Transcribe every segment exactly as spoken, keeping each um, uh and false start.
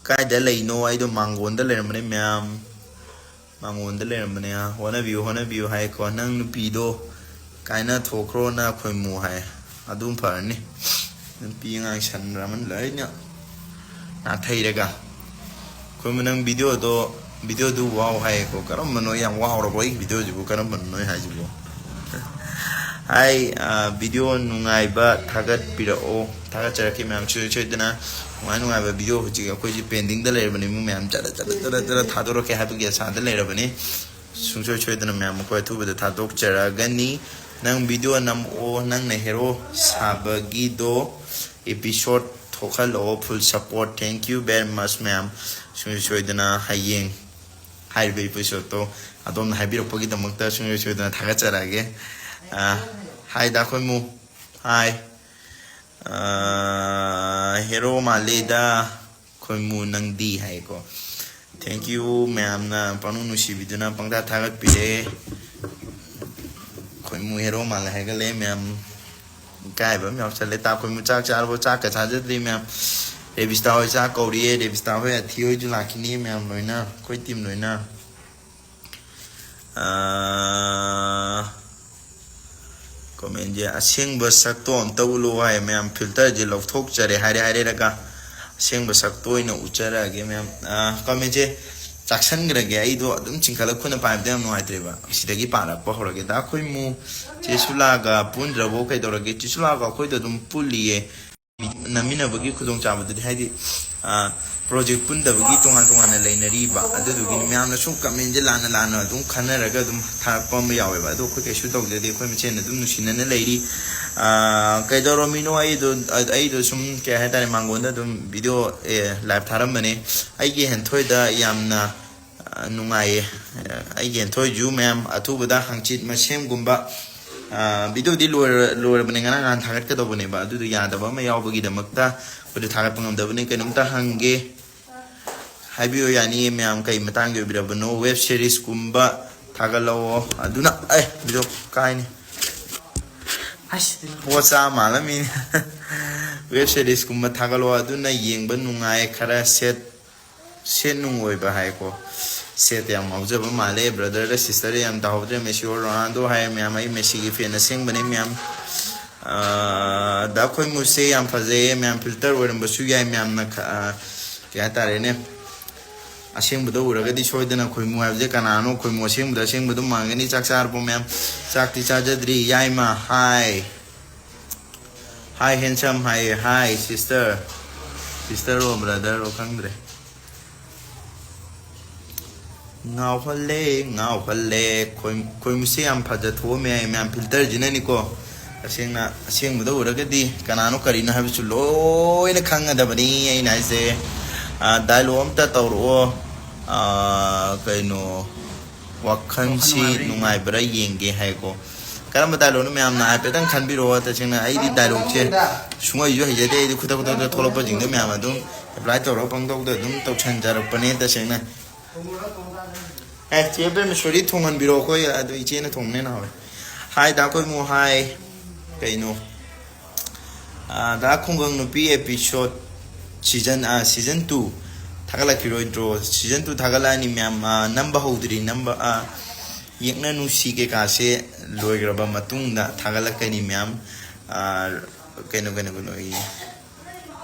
ꯀꯥꯏꯗ ꯂꯩꯅꯣ? ꯑꯩꯗꯣ ꯃꯥꯡꯒꯣꯟꯗ ꯂꯩꯔꯝꯕꯅꯦ ꯃꯌꯥꯝ, ꯃꯥꯡꯒꯣꯟꯗ ꯂꯩꯔꯝꯕꯅꯦ꯫ ꯍꯣꯠꯅꯕꯤꯌꯨ, ꯍꯣꯠꯅꯕꯤꯌꯨ ꯍꯥꯏꯀꯣ, ꯅꯪ ꯅꯨꯄꯤꯗꯣ ꯀꯥꯏꯅ ꯊꯣꯛꯈ꯭ꯔꯣꯅ ꯈꯣꯏꯃꯨ ꯍꯥꯏ꯫ ꯑꯗꯨꯝ ꯐꯔꯅꯤ꯫ ꯅꯨꯄꯤ ꯑꯉꯥꯡ ꯁꯟ ꯔꯥꯃꯟ ꯂꯣꯏꯅ ꯅꯥꯊꯩꯔꯒ꯫ ꯈꯣꯏꯃꯨ, ꯅꯪ ꯚꯤꯗꯤꯑꯣꯗꯣ, ꯚꯤꯗꯤꯑꯣꯗꯨ ꯋꯥꯎ ꯍꯥꯏꯌꯦꯀꯣ꯫ ꯀꯔꯝꯕꯅꯣ? ꯌꯥꯝ ꯋꯥꯎꯔꯕꯣ ꯑꯩꯒꯤ ꯚꯤꯗꯤꯑꯣꯁꯤꯕꯨ? ꯀꯔꯝꯕꯅꯣ ꯍꯥꯏꯁꯤꯕꯨ? ꯍꯥꯏ, ꯑ, ꯚꯤꯗꯤꯑꯣ ꯅꯨꯡꯉꯥꯏꯕ ꯊꯥꯒꯠꯄꯤꯔꯛꯑꯣ꯫ ꯊꯥꯒꯠꯆꯔꯛꯀꯦ ꯃꯌꯥꯝ, ꯁꯣꯏ ꯁꯣꯏꯗꯅ꯫ ꯅꯨꯡꯉꯥꯏ ꯅꯨꯡꯉꯥꯏꯕ ꯚꯤꯗꯤꯑꯣ ꯍꯧꯖꯤꯛ ꯑꯩꯈꯣꯏꯁꯦ ꯄꯦꯟꯗꯤꯡꯗ ꯂꯩꯔꯕꯅꯤ꯫ ꯃꯌꯥꯝ ꯆꯠꯂ ꯆꯠꯂ ꯆꯠꯂ ꯆꯠꯂ ꯊꯥꯗꯣꯔꯛꯀꯦ ꯍꯥꯏꯕꯒꯤ ꯑꯁꯥꯗ ꯂꯩꯔꯕꯅꯤ꯫ ꯁꯨꯡꯁꯣꯏ ꯁꯣꯏꯗꯅ ꯃꯌꯥꯝ ꯑꯩꯈꯣꯏ ꯑꯊꯨꯕꯗ ꯊꯥꯗꯣꯛꯆꯔꯛꯒꯅꯤ꯫ ꯅꯪ ꯚꯤꯗꯤꯑꯣ ꯅꯝꯃꯛꯑꯣ, ꯅꯪꯅ ꯍꯦꯔꯣ ꯁꯥꯕꯒꯤꯗꯣ꯫ Episode ꯊꯣꯛꯍꯜꯂꯛꯑꯣ꯫ Full support, thank you very much ꯃꯌꯥꯝ꯫ ꯁꯨꯡꯁꯣꯏ ꯁꯣꯏꯗꯅ ꯍꯌꯦꯡ ꯍꯥꯏꯔꯤꯕ episodeꯇꯣ ꯑꯗꯣꯝꯅ ꯍꯥꯏꯕꯤꯔꯛꯄꯒꯤꯗꯃꯛꯇ ꯁꯨꯡꯁꯣꯏ ꯁꯣꯏꯗꯅ ꯊꯥꯒꯠꯆꯔꯛꯑꯒꯦ꯫ ꯑ, ꯍꯥꯏ ꯗꯥ ꯈꯣꯏꯃꯨ꯫ ꯍꯥꯏ꯫ ꯑ, ꯍꯦꯔꯣ ꯃꯥꯜꯂꯦꯗ ꯈꯣꯏꯃꯨ ꯅꯪꯗꯤ ꯍꯥꯏꯀꯣ꯫ Thank you ꯃꯌꯥꯝꯅ ꯄꯪꯅꯨꯡ ꯅꯨꯡꯁꯤꯕꯤꯗꯨꯅ ꯄꯪꯊꯥ ꯊꯥꯒꯠꯄꯤꯔꯦ꯫ ꯈꯣꯏꯃꯨ ꯍꯦꯔꯣ ꯃꯥꯜꯂꯦ ꯍꯥꯏꯒꯠꯂꯦ ꯃꯌꯥꯝ꯫ ꯏꯀꯥꯏꯕ ꯑꯃ ꯌꯥꯎꯁꯜꯂꯦ꯫ ꯇꯥ ꯈꯣꯏꯃꯨ ꯆꯥꯛ ꯆꯥꯔꯕꯣ? ꯆꯥꯛꯀ ꯆꯥꯖꯗ꯭ꯔꯤ ꯃꯌꯥꯝ꯫ ꯔꯦꯕꯤꯁꯇꯥ ꯍꯣꯏ ꯆꯥꯛ ꯀꯧꯔꯤꯌꯦ꯫ ꯔꯦꯕꯤꯁꯇꯥ ꯍꯣꯏ, ꯑꯊꯤ ꯍꯣꯏꯁꯨ ꯂꯥꯛꯈꯤꯅꯤ ꯃꯌꯥꯝ ꯂꯣꯏꯅ꯫ ꯑꯩꯈꯣꯏ team ꯂꯣꯏꯅ꯫ ꯑꯥ, commentꯁꯦ, "ꯑꯁꯦꯡꯕ ꯁꯛꯇꯣ ꯑꯝꯇ ꯎꯠꯂꯣ" ꯍꯥꯏ ꯃꯌꯥꯝ꯫ Filterꯁꯦ ꯂꯧꯊꯣꯛꯆꯔꯦ ꯍꯥꯏꯔꯦ ꯍꯥꯏꯔꯦꯔꯒ ꯑꯁꯦꯡꯕ ꯁꯛꯇꯣ ꯑꯣꯏꯅ ꯎꯠꯆꯔꯛꯑꯒꯦ ꯃꯌꯥꯝ꯫ ꯑꯥ, commentꯁꯦ ꯆꯥꯛꯁꯟꯈ꯭ꯔꯒꯦ꯫ ꯑꯩꯗꯣ ꯑꯗꯨꯝ ꯆꯤꯡꯈꯠꯂ ꯈꯨꯠꯅ ꯄꯥꯏꯕꯗ ꯌꯥꯝ ꯅꯨꯡꯉꯥꯏꯇ꯭ꯔꯦꯕ꯫ ꯁꯤꯗꯒꯤ ꯄꯥꯔꯛꯄ ꯍꯧꯔꯒꯦ꯫ ꯗꯥ ꯈꯣꯏꯃꯨ, ꯆꯦ ꯁꯨꯂꯥꯒ ꯄꯨꯟꯗ꯭ꯔꯕꯣ? ꯀꯩꯗꯧꯔꯒꯦ? ꯆꯦ ꯁꯨꯂꯥꯒ ꯑꯩꯈꯣꯏꯗꯣ ꯑꯗꯨꯝ ꯄꯨꯜꯂꯤꯌꯦ꯫ ꯅꯝꯃꯤꯟꯅꯕꯒꯤ ꯈꯨꯗꯣꯡꯆꯥꯕꯗꯨꯗꯤ, ꯍꯥꯏꯗꯤ, ꯑ, project ꯄꯨꯟꯗꯕꯒꯤ ꯇꯣꯉꯥꯟ ꯇꯣꯉꯥꯟꯅ ꯂꯩꯅꯔꯤꯕ꯫ ꯑꯗꯨꯗꯨꯒꯤꯅꯤ ꯃꯌꯥꯝꯅ ꯁꯨꯝ commentꯁꯦ ꯂꯥꯟꯅ ꯂꯥꯟꯅ ꯑꯗꯨꯝ ꯈꯟꯅꯔꯒ ꯑꯗꯨꯝ ꯊꯥꯔꯛꯄ ꯑꯃ ꯌꯥꯎꯋꯦꯕ꯫ ꯑꯗꯣ ꯑꯩꯈꯣꯏ ꯀꯩꯁꯨ ꯇꯧꯖꯗꯦ, ꯑꯩꯈꯣꯏ ꯃꯁꯦꯟ ꯑꯗꯨꯝ ꯅꯨꯡꯁꯤꯅꯅ ꯂꯩꯔꯤ꯫ ꯑ, ꯀꯩꯗꯧꯔꯝꯃꯤꯅꯣ? ꯑꯩꯗꯣ, ꯑꯩꯗꯣ ꯁꯨꯝ, ꯀꯩ ꯍꯥꯏꯇꯥꯔꯦ, ꯃꯥꯡꯒꯣꯟꯗ ꯑꯗꯨꯝ video, ꯑꯦ, live ꯊꯥꯔꯝꯕꯅꯦ꯫ ꯑꯩꯒꯤ ꯍꯦꯟꯊꯣꯏꯗ ꯌꯥꯝꯅ ꯑ, ꯅꯨꯡꯉꯥꯏꯌꯦ꯫ ꯑ, ꯑꯩꯒꯤ ꯍꯦꯟꯊꯣꯏꯁꯨ ꯃꯌꯥꯝ ꯑꯊꯨꯕꯗ ꯍꯪꯆꯤꯠ ꯃꯁꯦꯝꯒꯨꯝꯕ, ꯑ, videoꯗꯤ ꯂꯣꯏꯔ-, ꯂꯣꯏꯔꯕꯅꯦ, ꯉꯔꯥꯡ ꯅꯍꯥꯟ ꯊꯥꯒꯠꯀꯗꯧꯕꯅꯦꯕ, ꯑꯗꯨꯗꯣ ꯌꯥꯗꯕ ꯑꯃ ꯌꯥꯎꯕꯒꯤꯗꯃꯛꯇ ꯑꯩꯈꯣꯏꯗꯣ ꯊꯥꯒꯠꯄ ꯉꯝꯗꯕꯅꯦ꯫ ꯀꯩꯅꯣꯝꯇ ꯍꯪꯒꯦ, ꯍꯥꯏꯕꯤꯌꯨ ꯌꯥꯅꯤꯌꯦ ꯃꯌꯥꯝ, ꯀꯩ ꯃꯇꯥꯡꯒꯤ ꯑꯣꯏꯕꯤꯔꯕꯅꯣ? Web seriesꯀꯨꯝꯕ ꯊꯥꯒꯠꯂꯛꯑꯣ꯫ ꯑꯗꯨꯅ, ꯑꯦ, video ꯀꯥꯏꯅꯤ꯫ ꯑꯁ, ꯄꯣꯠ ꯆꯥ ꯃꯥꯜꯂꯝꯃꯤꯅꯦ꯫ ꯋꯦꯕ ꯁꯦꯔꯤꯁꯀꯨꯝꯕ ꯊꯥꯒꯠꯂꯣ, ꯑꯗꯨꯅ ꯌꯦꯡꯕ ꯅꯨꯡꯉꯥꯏ꯫ ꯈꯔ ꯁꯦꯠ ꯁꯦꯠ ꯅꯨꯡ ꯑꯣꯏꯕ ꯍꯥꯏꯀꯣ꯫ ꯁꯦꯠ ꯌꯥꯝ ꯉꯥꯎꯖꯕ ꯃꯥꯜꯂꯦ꯫ ꯕ꯭ꯔꯗꯔꯗ ꯁꯤꯁꯇꯔꯗ ꯌꯥꯝ ꯇꯧꯍꯧꯗ꯭ꯔꯦ꯫ ꯃꯦꯁꯤ ꯑꯣꯔ ꯔꯣꯅꯥꯜꯗꯣ ꯍꯥꯏ ꯃꯌꯥꯝ꯫ ꯑꯩ ꯃꯦꯁꯤꯒꯤ ꯐꯦꯟ ꯑꯁꯦꯡꯕꯅꯦ ꯃꯌꯥꯝ꯫ ꯑꯥ, ꯗꯥ ꯈꯣꯏꯃꯨꯁꯦ ꯌꯥꯝ ꯐꯖꯩꯌꯦ ꯃꯌꯥꯝ꯫ ꯐꯤꯜꯇꯔ ꯑꯣꯏꯔꯝꯕꯁꯨ ꯌꯥꯏ ꯃꯌꯥꯝꯅ ꯈ-, ꯑꯥ, ꯀꯩ ꯍꯥꯏꯇꯥꯔꯦꯅꯦ, ꯑꯁꯦꯡꯕꯗ ꯎꯔꯒꯗꯤ ꯁꯣꯏꯗꯅ ꯈꯣꯏꯃꯨ ꯍꯥꯏꯕꯁꯦ ꯀꯅꯥꯅꯣ? ꯈꯣꯏꯃꯨ ꯑꯁꯦꯡꯕꯗ ꯑꯁꯦꯡꯕ ꯑꯗꯨꯝ ꯃꯥꯟꯒꯅꯤ꯫ ꯆꯥꯛ ꯆꯥꯔꯕꯣ ꯃꯌꯥꯝ? ꯆꯥꯛꯇꯤ ꯆꯥꯖꯗ꯭ꯔꯤ ꯌꯥꯏꯃ꯫ ꯍꯥꯏ ꯍꯥꯏ ꯍꯦꯟꯁꯝ ꯍꯥꯏ꯫ ꯍꯥꯏ ꯁꯤꯁꯇꯔ꯫ ꯁꯤꯁꯇꯔ ꯔꯣ ꯕ꯭ꯔꯗꯔ ꯔꯣ ꯈꯪꯗ꯭ꯔꯦ꯫ ꯉꯥꯎꯍꯜꯂꯦ, ꯉꯥꯎꯍꯜꯂꯦ꯫ ꯈꯣꯏ-, ꯈꯣꯏꯃꯨꯁꯦ ꯌꯥꯝ ꯐꯖ ꯊꯣꯛꯑꯝꯃꯦ ꯍꯥꯏ ꯃꯌꯥꯝ꯫ ꯐꯤꯜꯇꯔꯁꯤꯅꯅꯤꯀꯣ꯫ ꯇꯁꯦꯡꯅ ꯑꯁꯦꯡꯕꯗ ꯎꯔꯒꯗꯤ ꯀꯅꯥꯅꯣ ꯀꯔꯤꯅꯣ ꯍꯥꯏꯕꯁꯨ ꯂꯣꯏꯅ ꯈꯪꯒꯗꯕꯅꯤ꯫ ꯑꯩꯅ ꯍꯥꯏꯁꯦ, ꯑꯥ, ꯗꯥꯏꯂꯣꯛ ꯑꯝꯇ ꯇꯧꯔꯛꯑꯣ꯫ ꯑꯥ, ꯀꯩꯅꯣ, ꯋꯥꯈꯜꯁꯤ ꯅꯨꯡꯉꯥꯏꯕ꯭ꯔꯥ ꯌꯦꯡꯒꯦ ꯍꯥꯏꯀꯣ꯫ ꯀꯔꯝꯕ ꯗꯥꯏꯂꯣꯛꯅꯣ ꯃꯌꯥꯝꯅ ꯍꯥꯏꯐꯦꯠꯇꯪ ꯈꯟꯕꯤꯔꯛꯑꯣ꯫ ꯇꯁꯦꯡꯅ ꯑꯩꯗꯤ ꯗꯥꯏꯂꯣꯛꯁꯦ ꯁꯨꯡꯍꯩꯁꯨ ꯍꯩꯖꯗꯦ꯫ ꯑꯩꯗꯤ ꯈꯨꯗꯛ ꯈꯨꯗꯛꯇ ꯊꯣꯛꯂꯛꯄꯁꯤꯡꯗꯣ ꯃꯌꯥꯝ ꯑꯗꯨꯝ ꯑꯦꯄ꯭ꯂꯥꯏ ꯇꯧꯔꯒ ꯄꯪꯇꯧꯗ ꯑꯗꯨꯝ ꯇꯧꯁꯟꯖꯔꯛꯄꯅꯦ ꯇꯁꯦꯡꯅ꯫ ꯑꯦ, ꯆꯦ ꯕꯦꯝꯃ, ꯁꯣꯔꯤ ꯊꯣꯡꯍꯟꯕꯤꯔꯣ꯫ ꯑꯩꯈꯣꯏ ꯑꯗꯨ ꯏꯆꯦꯅ ꯊꯣꯡꯅꯦꯅ ꯍꯥꯎꯔꯦ꯫ ꯍꯥꯏ ꯗꯥ ꯈꯣꯏꯃꯨ, ꯍꯥꯏ꯫ ꯀꯩꯅꯣ? ꯑꯥ, ꯗꯥ ꯈꯨꯡꯒꯪ ꯅꯨꯄꯤ episode season, ꯑꯥ, season two ꯊꯥꯒꯠꯂꯛꯈꯤꯔꯣꯏꯗ꯭ꯔꯣ? Season two ꯊꯥꯒꯠꯂꯛꯑꯅꯤ ꯃꯌꯥꯝ꯫ ꯑꯥ, ꯅꯝꯕ ꯍꯧꯗ꯭ꯔꯤ, ꯅꯝꯕ, ꯑꯥ, ꯌꯦꯛꯅ ꯅꯨꯡꯁꯤ ꯀꯩꯀꯥꯁꯦ ꯂꯣꯏꯈ꯭ꯔꯕ ꯃꯇꯨꯡꯗ ꯊꯥꯒꯠꯂꯛꯀꯅꯤ ꯃꯌꯥꯝ꯫ ꯑꯥ, ꯀꯩꯅꯣ, ꯀꯩꯅꯣ, ꯀꯩꯅꯣ,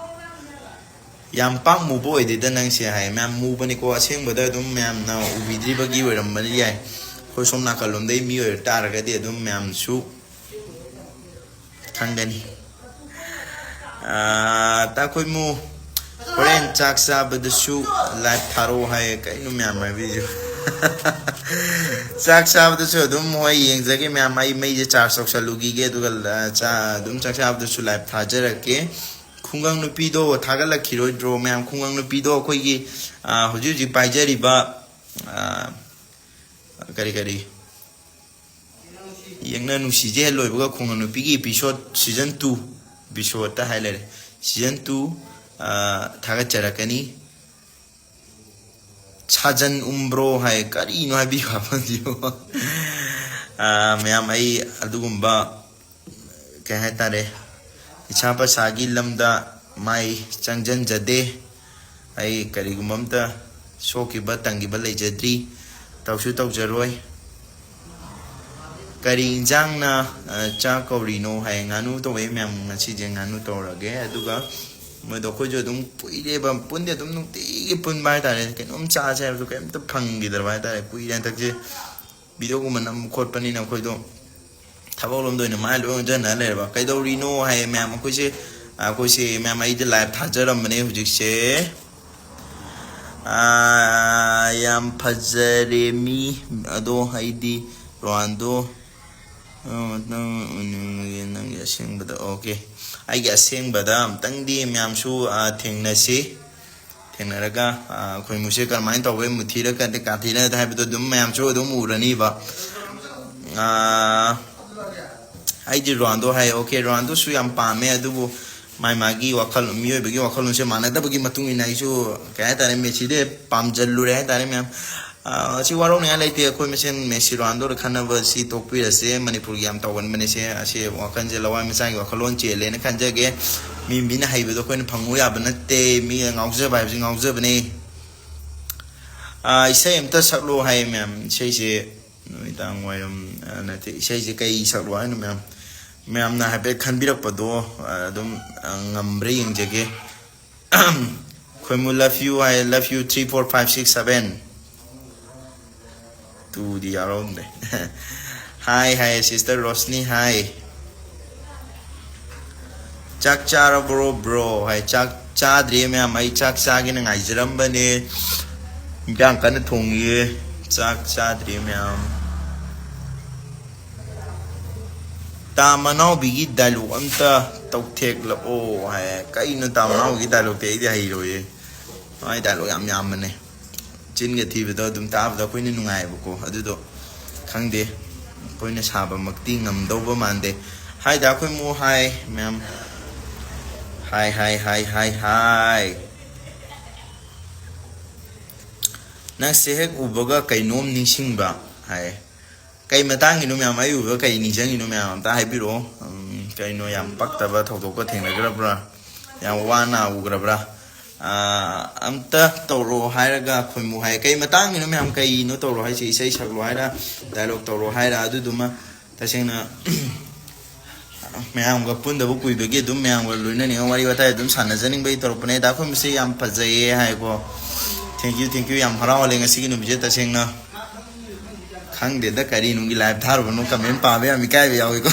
ꯌꯥꯝ ꯄꯥꯛ ꯃꯨꯕ ꯑꯣꯏꯗꯦꯗ ꯅꯪꯁꯦ ꯍꯥꯏ꯫ ꯃꯌꯥꯝ ꯃꯨꯕꯅꯤꯀꯣ, ꯑꯁꯦꯡꯕꯗ ꯑꯗꯨꯝ ꯃꯌꯥꯝꯅ ꯎꯕꯤꯗ꯭ꯔꯤꯕꯒꯤ ꯑꯣꯏꯔꯝꯕꯗꯤ ꯌꯥꯏ꯫ ꯑꯩꯈꯣꯏ ꯁꯣꯝ ꯅꯥꯀꯜꯂꯣꯝꯗꯩ ꯃꯤ ꯑꯣꯏꯔ ꯇꯥꯔꯒꯗꯤ ꯑꯗꯨꯝ ꯃꯌꯥꯝꯁꯨ ꯈꯪꯒꯅꯤ꯫ ꯑꯥ, ꯇꯥꯈꯣꯏꯃꯨ, ꯍꯣꯔꯦꯟ ꯆꯥꯛ ꯆꯥꯕꯗꯁꯨ live ꯊꯥꯔꯛꯑꯣ ꯍꯥꯏꯌꯦ꯫ ꯀꯩꯅꯣ ꯃꯌꯥꯝ ꯍꯥꯏꯕꯤꯁꯤꯕꯨ? ꯆꯥꯛ ꯆꯥꯕꯗꯁꯨ ꯑꯗꯨꯝ ꯍꯣꯏ ꯌꯦꯡꯖꯒꯦ ꯃꯌꯥꯝ꯫ ꯑꯩ ꯃꯩꯁꯦ charge ꯇꯧꯁꯜꯂꯨꯈꯤꯒꯦ, ꯑꯗꯨꯒ, ꯑꯥ, ꯆꯥ-, ꯑꯗꯨꯝ ꯆꯥꯛ ꯆꯥꯕꯗꯁꯨ live ꯊꯥꯖꯔꯛꯀꯦ꯫ ꯈꯨꯡꯒꯪ ꯅꯨꯄꯤꯗꯣ ꯊꯥꯒꯠꯂꯛꯈꯤꯔꯣꯏꯗ꯭ꯔꯣ ꯃꯌꯥꯝ? ꯈꯨꯡꯒꯪ ꯅꯨꯄꯤꯗꯣ ꯑꯩꯈꯣꯏꯒꯤ, ꯑꯥ, ꯍꯧꯖꯤꯛ ꯍꯧꯖꯤꯛ ꯄꯥꯏꯖꯔꯤꯕ, ꯑꯥ, ꯀꯔꯤ ꯀꯔꯤ, ꯌꯦꯛꯅ ꯅꯨꯡꯁꯤꯖꯦ ꯍꯦꯛ ꯂꯣꯏꯕꯒ ꯈꯨꯡꯒꯪ ꯅꯨꯄꯤꯒꯤ episode season two, episode ꯍꯥꯏ ꯂꯩꯔꯦ, season two, ꯑꯥ, ꯊꯥꯒꯠꯆꯔꯛꯀꯅꯤ꯫ ꯁꯥꯖꯟ ꯎꯝꯕ꯭ꯔꯣ ꯍꯥꯏ, ꯀꯔꯤꯅꯣ ꯍꯥꯏꯕꯤꯌꯨ ꯍꯥꯏꯕꯁꯤꯕꯣ? ꯑꯥ, ꯃꯌꯥꯝ, ꯑꯩ ꯑꯗꯨꯒꯨꯝꯕ, ꯀꯩ ꯍꯥꯏꯇꯥꯔꯦ, ꯏꯁꯥ ꯄꯁꯥꯒꯤ ꯂꯝꯗ ꯃꯥꯏ ꯆꯪꯖꯟꯖꯗꯦ꯫ ꯑꯩ ꯀꯔꯤꯒꯨꯝꯕ ꯑꯝꯇ ꯁꯣꯛꯈꯤꯕ ꯇꯪꯈꯤꯕ ꯂꯩꯖꯗ꯭ꯔꯤ, ꯇꯧꯁꯨ ꯇꯧꯖꯔꯣꯏ꯫ ꯀꯔꯤ ꯏꯟꯖꯥꯡꯅ, ꯑ, ꯆꯥꯛ ꯀꯧꯔꯤꯅꯣ ꯍꯥꯏ꯫ ꯉꯥꯅꯨ ꯇꯧꯋꯦ ꯃꯌꯥꯝ, ꯉꯁꯤꯁꯦ ꯉꯥꯅꯨ ꯇꯧꯔꯒꯦ꯫ ꯑꯗꯨꯒ ꯃꯣꯏꯗꯣ ꯑꯩꯈꯣꯏꯁꯨ ꯑꯗꯨꯝ ꯀꯨꯏꯔꯦꯕ ꯄꯨꯟꯗꯦ, ꯑꯗꯨꯝ ꯅꯨꯡꯇꯤꯒꯤ ꯄꯨꯟꯕ ꯍꯥꯏꯇꯥꯔꯦ꯫ ꯀꯩꯅꯣꯝ ꯆꯥꯁꯦ ꯍꯥꯏꯕꯁꯨ ꯀꯩꯝꯇ ꯐꯪꯈꯤꯗ꯭ꯔꯕ ꯍꯥꯏꯇꯥꯔꯦ꯫ ꯀꯨꯏꯔꯦ ꯍꯟꯗꯛꯁꯦ ꯚꯤꯗꯤꯑꯣꯒꯨꯝꯕ ꯅꯝꯕ ꯈꯣꯠꯄꯅꯤꯅ ꯑꯩꯈꯣꯏꯗꯣ ꯊꯕꯛ ꯂꯣꯝꯗ ꯑꯣꯏꯅ ꯃꯥꯏ ꯂꯣꯏ ꯑꯣꯟꯁꯤꯟꯅ ꯂꯩꯔꯕ꯫ ꯀꯩꯗꯧꯔꯤꯅꯣ ꯍꯥꯏꯌꯦ ꯃꯌꯥꯝ꯫ ꯑꯩꯈꯣꯏꯁꯦ, ꯑꯩꯈꯣꯏꯁꯦ ꯃꯌꯥꯝ, ꯑꯩꯗꯤ ꯂꯥꯏꯚ ꯊꯥꯖꯔꯝꯕꯅꯦ ꯍꯧꯖꯤꯛꯁꯦ꯫ ꯑꯥ, ꯌꯥꯝ ꯐꯖꯔꯦ ꯃꯤ꯫ ꯑꯗꯣ ꯑꯩꯗꯤ ꯔꯣꯅꯥꯜꯗꯣ, ꯑ, ꯅꯪ ꯎꯅꯤꯡꯉꯦ ꯅꯪꯒꯤ ꯑꯁꯦꯡꯕꯗ꯫ ꯑꯣꯀꯦ, ꯑꯩꯒꯤ ꯑꯁꯦꯡꯕꯗ ꯑꯝꯇꯪꯗꯤ ꯃꯌꯥꯝꯁꯨ, ꯑ, ꯊꯦꯡꯅꯁꯤ꯫ ꯊꯦꯡꯅꯔꯒ, ꯑ, ꯑꯩꯈꯣꯏ ꯃꯨꯁꯦ ꯀꯔꯝꯍꯥꯏꯅ ꯇꯧꯋꯦ, ꯃꯨꯊꯤꯔ ꯀꯗꯤ ꯀꯥꯊꯤꯔ ꯍꯥꯏꯕꯗꯣ ꯑꯗꯨꯝ ꯃꯌꯥꯝꯁꯨ ꯑꯗꯨꯝ ꯎꯔꯅꯤꯕ꯫ ꯑ, ꯑꯩꯗꯤ ꯔꯣꯅꯥꯜꯗꯣ ꯍꯥꯏ꯫ ꯑꯣꯀꯦ, ꯔꯣꯅꯥꯜꯗꯣꯁꯨ ꯌꯥꯝ ꯄꯥꯝꯃꯦ, ꯑꯗꯨꯕꯨ ꯃꯥꯏ ꯃꯥꯒꯤ ꯋꯥꯈꯜ, ꯃꯤꯑꯣꯏꯕꯒꯤ ꯋꯥꯈꯜꯂꯣꯟꯁꯦ ꯃꯥꯟꯅꯗꯕꯒꯤ ꯃꯇꯨꯡ ꯏꯟꯅ ꯑꯩꯁꯨ, ꯀꯩ ꯍꯥꯏꯇꯥꯔꯦ, ꯃꯦꯁꯤꯗ ꯄꯥꯝꯖꯜꯂꯨꯔꯦ ꯍꯥꯏꯇꯥꯔꯦ ꯃꯌꯥꯝ꯫ ꯑ, ꯁꯤ ꯋꯥꯔꯧꯅꯤꯡꯉꯥꯏ ꯂꯩꯇꯦ꯫ ꯑꯩꯈꯣꯏ ꯃꯁꯦꯟ ꯃꯦꯁꯤ ꯔꯣꯅꯥꯜꯗꯣꯗ ꯈꯟꯅꯕ ꯁꯤ ꯇꯣꯛꯄꯤꯔꯁꯦ꯫ ꯃꯅꯤꯄꯨꯔꯒꯤ ꯌꯥꯝ ꯇꯧꯒꯟꯕꯅꯦ ꯁꯦ꯫ ꯑꯁꯤ ꯋꯥꯈꯜꯁꯦ ꯂꯋꯥꯏ ꯃꯆꯥꯒꯤ ꯋꯥꯈꯜꯂꯣꯟ ꯆꯦꯜꯂꯦꯅ ꯈꯟꯖꯒꯦ꯫ ꯃꯤ, ꯃꯤꯅ ꯍꯩꯕꯗꯣ ꯑꯩꯈꯣꯏꯅ ꯐꯪꯉꯨ ꯌꯥꯕ ꯅꯠꯇꯦ꯫ ꯃꯤ ꯉꯥꯎꯖꯕ ꯍꯥꯏꯕꯁꯤ ꯉꯥꯎꯖꯕꯅꯦ꯫ ꯑ, ꯏꯁꯩ ꯑꯝꯇ ꯁꯛꯂꯣ ꯍꯥꯏ ꯃꯌꯥꯝ꯫ ꯏꯁꯩꯁꯦ ꯅꯨꯃꯤꯗꯥꯡ ꯋꯥꯏꯔꯝ, ꯑ, ꯅꯠꯇꯦ, ꯏꯁꯩꯁꯦ ꯀꯩ ꯁꯛꯂꯣ ꯍꯥꯏꯅꯣ ꯃꯌꯥꯝ? ꯃꯌꯥꯝꯅ ꯍꯥꯏꯐꯦꯠ ꯈꯟꯕꯤꯔꯛꯄꯗꯣ, ꯑ, ꯑꯗꯨꯝ, ꯑ, ꯉꯝꯕ꯭ꯔꯥ ꯌꯦꯡꯖꯒꯦ꯫ ꯈꯣꯏꯃꯨ love you high, love you three four five six seven꯫ ꯇꯨꯗꯤ ꯌꯥꯎꯔꯝꯗ꯭ꯔꯦ꯫ ꯍꯥꯏ ꯍꯥꯏ, sister ꯔꯣꯁꯅꯤ ꯍꯥꯏ꯫ ꯆꯥꯛ ꯆꯥꯔꯕ꯭ꯔꯣ bro ꯍꯥꯏ꯫ ꯆꯥꯛ ꯆꯥꯗ꯭ꯔꯤ ꯃꯌꯥꯝ, ꯑꯩ ꯆꯥꯛ ꯆꯥꯒꯦꯅ ꯉꯥꯏꯖꯔꯝꯕꯅꯦ꯫ ꯏꯟꯖꯥꯡ ꯀꯟꯅ ꯊꯣꯡꯉꯤꯌꯦ꯫ ꯆꯥꯛ ꯆꯥꯗ꯭ꯔꯤ ꯃꯌꯥꯝ꯫ ꯇꯥ ꯃꯅꯥꯎꯕꯤꯒꯤ dialogue ꯑꯝꯇ ꯇꯧꯊꯦꯛꯂꯛꯑꯣ ꯍꯥꯏ꯫ ꯀꯩꯅꯣ ꯇꯥ ꯃꯅꯥꯎꯕꯤꯒꯤ dialogueꯇꯤ ꯑꯩꯗꯤ ꯍꯩꯔꯣꯏꯌꯦ꯫ ꯃꯥꯏ dialogue ꯌꯥꯝ ꯌꯥꯝꯕꯅꯦ꯫ ꯆꯤꯟꯒ ꯊꯤꯕꯗꯣ ꯑꯗꯨꯝ ꯇꯥꯕꯗ ꯑꯩꯈꯣꯏꯅ ꯅꯨꯡꯉꯥꯏꯌꯦꯕꯀꯣ꯫ ꯑꯗꯨꯗꯣ ꯈꯪꯗꯦ, ꯑꯩꯈꯣꯏꯅ ꯁꯥꯕꯃꯛꯇꯤ ꯉꯝꯗꯧꯕ ꯃꯥꯟꯗꯦ꯫ ꯍꯥꯏꯗ ꯑꯩꯈꯣꯏ ꯃꯨ ꯍꯥꯏ ꯃꯌꯥꯝ꯫ ꯍꯥꯏ, ꯍꯥꯏ, ꯍꯥꯏ, ꯍꯥꯏ, ꯍꯥꯏ꯫ ꯅꯪꯁꯦ ꯍꯦꯛ ꯎꯕꯒ ꯀꯩꯅꯣꯝ ꯅꯤꯡꯁꯤꯡꯕ ꯍꯥꯏ꯫ ꯀꯩ ꯃꯇꯥꯡꯒꯤꯅꯣ ꯃꯌꯥꯝ? ꯑꯩ ꯎꯕꯒ ꯀꯩ ꯅꯤꯡꯁꯤꯡꯉꯤꯅꯣ ꯃꯌꯥꯝ ꯑꯝꯇ ꯍꯥꯏꯕꯤꯔꯛꯑꯣ꯫ ꯎꯝ, ꯀꯩꯅꯣ, ꯌꯥꯝ ꯄꯛꯇꯕ ꯊꯧꯗꯣꯛꯀ ꯊꯦꯡꯅꯈ꯭ꯔꯕ꯭ꯔꯥ? ꯌꯥꯝ ꯋꯥꯅ ꯎꯈ꯭ꯔꯕ꯭ꯔꯥ? ꯑꯝꯇ ꯇꯧꯔꯛꯑꯣ ꯍꯥꯏꯔꯒ ꯈꯣꯏꯃꯨ ꯍꯥꯏ꯫ ꯀꯩ ꯃꯇꯥꯡꯒꯤꯅꯣ ꯃꯌꯥꯝ? ꯀꯩꯅꯣ ꯇꯧꯔꯣ ꯍꯥꯏꯁꯦ? ꯏꯁꯩ ꯁꯛꯂꯣ ꯍꯥꯏꯔ, ꯗꯥꯏꯂꯣꯛ ꯇꯧꯔꯣ ꯍꯥꯏꯔ? ꯑꯗꯨꯗꯨꯃ ꯇꯁꯦꯡꯅ ꯃꯌꯥꯝꯒ ꯄꯨꯟꯗꯕ ꯀꯨꯏꯕꯒꯤ ꯑꯗꯨꯝ ꯃꯌꯥꯝꯒ ꯂꯣꯏꯅꯅꯤꯡꯉ ꯋꯥꯔꯤ ꯋꯥꯇꯥꯏ ꯑꯗꯨꯝ ꯁꯥꯟꯅꯖꯅꯤꯡꯕꯒꯤ ꯇꯧꯔꯛꯄꯅꯦ꯫ ꯗꯥ ꯈꯣꯏꯃꯨꯁꯦ ꯌꯥꯝ ꯐꯖꯩꯌꯦ ꯍꯥꯏꯀꯣ꯫ Thank you, thank you, ꯌꯥꯝ ꯍꯔꯥꯎꯍꯜꯂꯦ ꯉꯁꯤꯒꯤ ꯅꯨꯃꯤꯠꯁꯦ ꯇꯁꯦꯡꯅ꯫ ꯈꯪꯗꯦꯗ ꯀꯔꯤ ꯅꯨꯡꯒꯤ ꯂꯥꯏꯞ ꯊꯥꯔꯨꯕꯅꯣ, ꯀꯃꯦꯟ ꯄꯥꯕ ꯌꯥꯝ ꯏꯀꯥꯏꯕ ꯌꯥꯎꯏꯀꯣ꯫